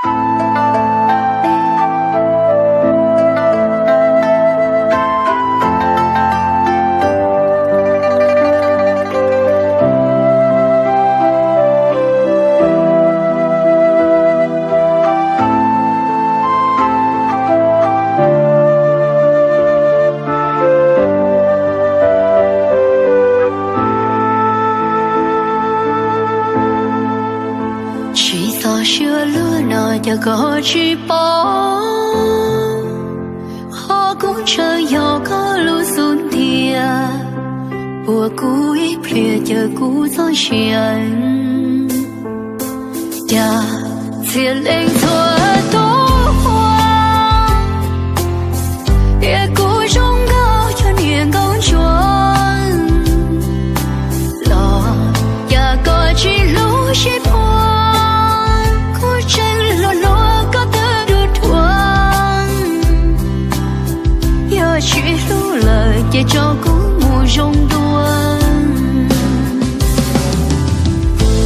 Tsis txog suab luag no cas koj tsis paub, qhov kuv ntshaw yog koj lub xub ntiag, ua kuv ib pliag caw kuv txoj sia. Cas txhia leej txhua tus ua, tias kuv zoo nkauj cov niam nkauj ntsuag los, cas koj tsis hlub sib puag, kuv tseem luag luag koj twb dua dhuav. Yog tsis hlub lawm ces tso kuv mus zoo dua.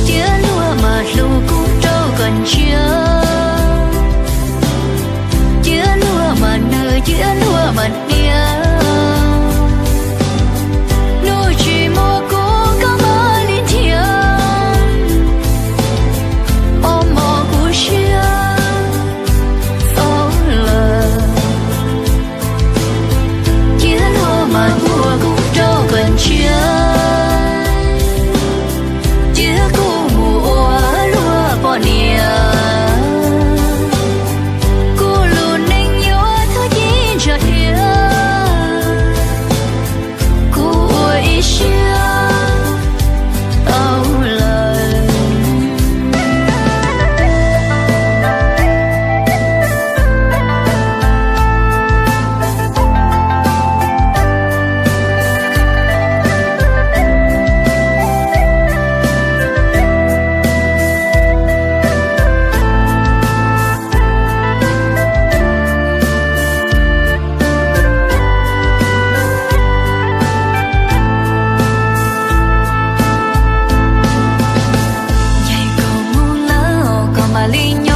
Cia luag mas hlub kuv rau kom ntsiag, cia luag mas nws cia luag mas niam. Hnub tsis muaj kuv koj mam li nrhiav, mos mos kuv siab txaus lawm. Cia luag mas ua kuv rau kom ntsiag, cia kuv mus ua luag poj niam. Kuv lub neej yuav thawj ci ntsa dhia, kuv ua ib siab tau lawm. Ncaim koj mus lawm koj mam li nyob.